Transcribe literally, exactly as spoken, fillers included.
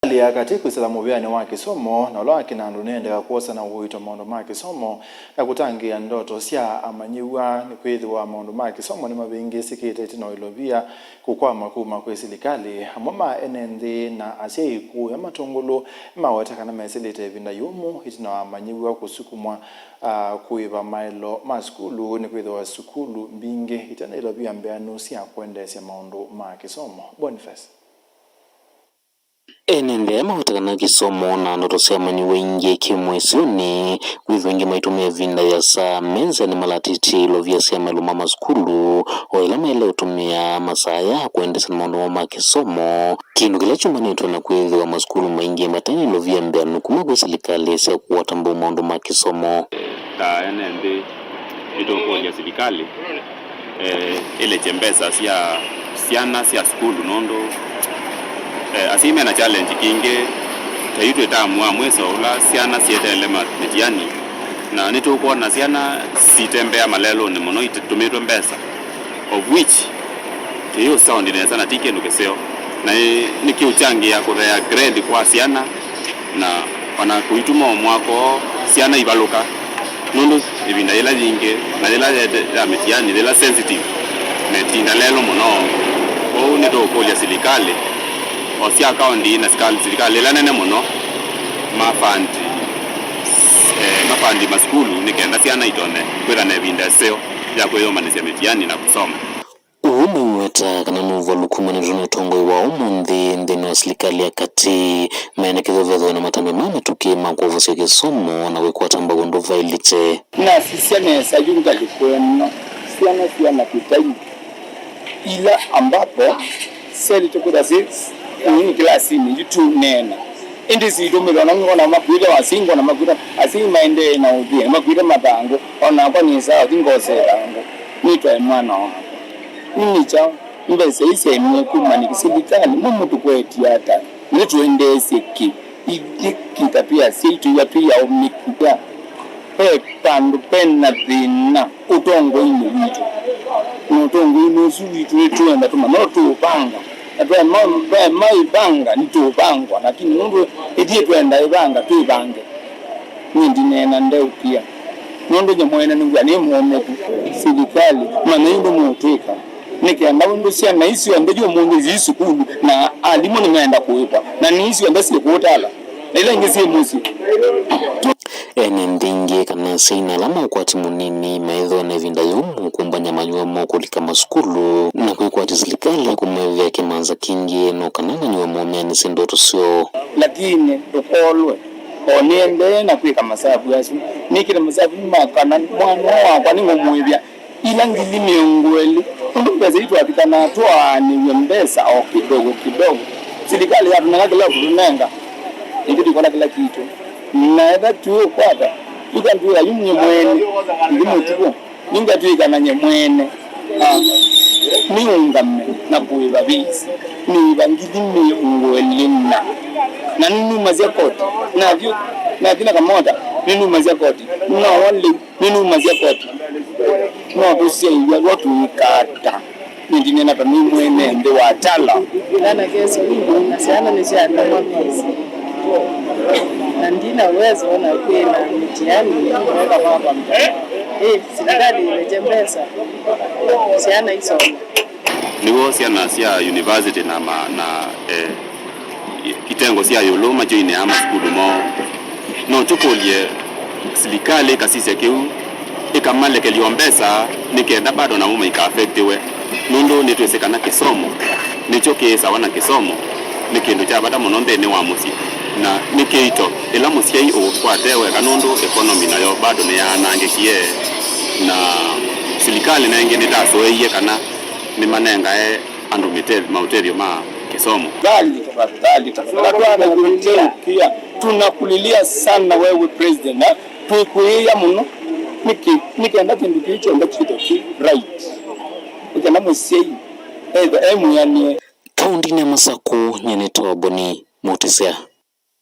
Silikalĩ ya katĩ kwĩsĩla mũvĩanĩ wa kĩsomo na ũla wa kĩnandũ nĩyendeea kwosa na ũito maũndũ ma kĩsomo na kũtangĩĩa ndoto sya amanyĩw'a, nĩkwĩthĩwa maũndũ ma kĩsomo nĩmavĩngĩĩsĩkĩte ĩtina wa ilovia kũkwama kuma kwĩ silikalĩ. Amwe ma ene nthĩ na asyai kũya Matũngũlũ nĩmaweta kana mesĩlĩte ĩvinda yũmũ ĩtina wa amanyĩw'a kũsukumwa, ah, kũĩva maelo ma sukulu, nĩkwĩthĩwa sukulu mbingĩ ite na ilovia mbeanu sya kũendeesya maũndũ ma kĩsomo. Boniface. Ene nthĩ aya maweta kana kĩsomo na ndoto sya amanyĩw'a aingĩ kĩ mũisyonĩ, kwĩthĩwa aingĩ maitũmĩa ĩvinda yĩasa me nzĩanĩ malatĩtye ilovia sya maelo ma masukulu, o ĩla maĩle ũtũmĩa masaa aya kũendeesya na maũndũ moo ma kĩsomo, kĩndũ kĩla kyumanĩtwe na kwĩthĩwa masukulu maingĩ mate na ilovia mbeanu kuma kwĩ silikalĩ sya kũkwata mbau maũndũ ma kĩsomo. Ta ene nthĩ, nĩtũkũlya silikalĩ, eh, ĩlekye mbesa sya syana sya sukulu, nũndũ, eh, asyai mena challenge kingĩ ta yu twĩ tamu wa mwĩso ũla syana syeteele ma-, mĩtiani, na nĩtũkwona syana sitembea malelũnĩ mũno itũmĩtwe mbesa, of which kĩyĩ sound nesa na ti kĩndũ kĩseo, na nĩ, nĩkĩũkyangĩĩa kũthea grade kwa syana. Na ona kũituma o mwaka oo syana ivalũka, nũndũ ĩvinda yĩla yingĩ na yĩla yete ya mĩtiani yĩla sensitive, metinda lelũ mũno. Kwoou nĩtũũkũlya silikalĩ o sya kaũnti na sikal-, silikalĩ ĩla nene mũno mafandi, eh, mafandi masukulu nĩ kenda syana itonye kwĩtha na ĩvinda ĩseo ya kwĩyũmbanĩsya mĩtiani na kũsoma. Ũu nĩweta kana nĩ ũvalũku umanĩte na ũtongoi wa ũmũnthĩ nthĩnĩ wa silikalĩ ya katĩ, mena kĩthũvethũo na matambya ma mĩtũkĩ ma kwovosya kĩsomo na kwĩkwata mbau ũndũ vaĩlĩte. Nasisya nesa yu ngalĩko ĩno, syana syana kĩtai ila ambapo seli tũkwĩta six nini kilasinĩ yu tũneena, ĩndĩ sitũmĩlwa na ngona makuĩte wasingwa na makuĩte asili maendee na ũthĩna makuĩte mathangũ, onakwa nĩsaa ũthi ngose ĩthangũ nĩtwae mwana wakwa. Nĩ kyaũ mbesa ii syaĩmie kuma nĩkĩ? Silikalĩ, mũmũtũkwetye ata? Nĩtũendeesye kĩ? Ithyĩ kĩtapĩa syaitũ ĩla twĩyaũmĩkĩa. Ve vandũ ve na thĩna ũtongoinĩ witũ. Na ũtongoinĩ ũsu witũ nĩtwenda tũmanya no tũũvanga. Na twaema, twaema ĩvanga, nĩtũũvangwa. Lakini nũndũ ithyĩ twenda ĩvanga, twĩvange. Nyie ndineena ndeũkĩa. Nũndũ nyie mwene nĩw'a nĩ mũũmĩku. Silikalĩ, manyai ũndũ mũũtwĩka. Nĩ kenda ũndũ syana ii syonthe yu ũmũnthĩ yĩ sukulu, na alimũ nĩmeenda kũĩvwa, na nĩ ii syonthe syĩ kũũ Tala, na ila ingĩ syĩ mũsyĩ. Ene nthĩ ingĩ kana asyai na ala ma ũkwati mũnini maĩthĩwa na ĩvinda yũmũ kũmbany'a manyuo moo kũlika masukulu, na kwĩkwatya silikalĩ kũmethĩa kĩmanza kĩngĩ no kana manyuo moo meanĩsye ndoto syoo. Lakini ndũkolwe, o nĩendee na kwĩka masavu asu. Nĩkĩte masavu ma kana mwana wakwa nĩngũmũĩvya ila ngili mĩongo ĩlĩ, nũndũ mbesa ii twathikanaa twaanĩw'e mbesa o kidogo kidogo. Silikalĩ yatũnenga kĩla ũkũtũnenga, ithyĩ tũikola kĩla kitũ. Na etha tũũkwata, you can do it, yu nyie mwene, ithi mũtuku, ningatw'ĩka na nyie mwene. Ah, nĩũngame na kũĩva visi, nĩĩva ngili mĩongo ĩlĩ na, na nĩnumasya koti, nathi, nathi na kamota, nĩnumasya koti, no lĩu. Nĩnumasya koti. No tũsyaĩw'a vo tũĩka ata? Nĩndinena ta nĩ mwene nthĩ wa Tala. Kana kesoni na syana nĩsyakamwa mĩsyĩ. Na ndina uwezo ona kwĩna mĩtiani eka mama. Ĩ, silikalĩ ĩlekye mbesa. Syana isome. Nĩw'o syana sya university na ma-, na, eh, itengo sya ĩũlũ makyoinĩaa masukulu moo. No tũkũlye silikalĩ ĩkasisya kĩu, ĩkamalekelya o mbesa nĩ kenda bado namo maikaafektiwe, nũndũ nĩtwĩsĩ kana kĩsomo nĩkyo kĩĩsawa, na kĩsomo nĩ kĩndũ kya vata mũno nthĩnĩ wa mũsyĩ, na nĩ kĩito ĩla mũsyai ũũkwate weka, nũndũ economy nayo bado nĩyaanangĩkie, na silikalĩ nengĩ nĩtasũĩie kana nĩmanengae andũ mĩte-, maũtethyo ma kĩsomo. Tafadhali, tafadhali, tafadhali, twana tũteũkĩa. Tunakulilia sana wewe president, ha? Twĩkwĩĩa mũno. Nĩkĩ, nĩkenda kĩndũ kĩu kyonthe kĩthwe kĩ right. Nĩkenda mũsyai ethwe e mwĩanĩe. Kaũndĩnĩ ya Masakũ, nyie nĩtawa Boni Mũtĩsya.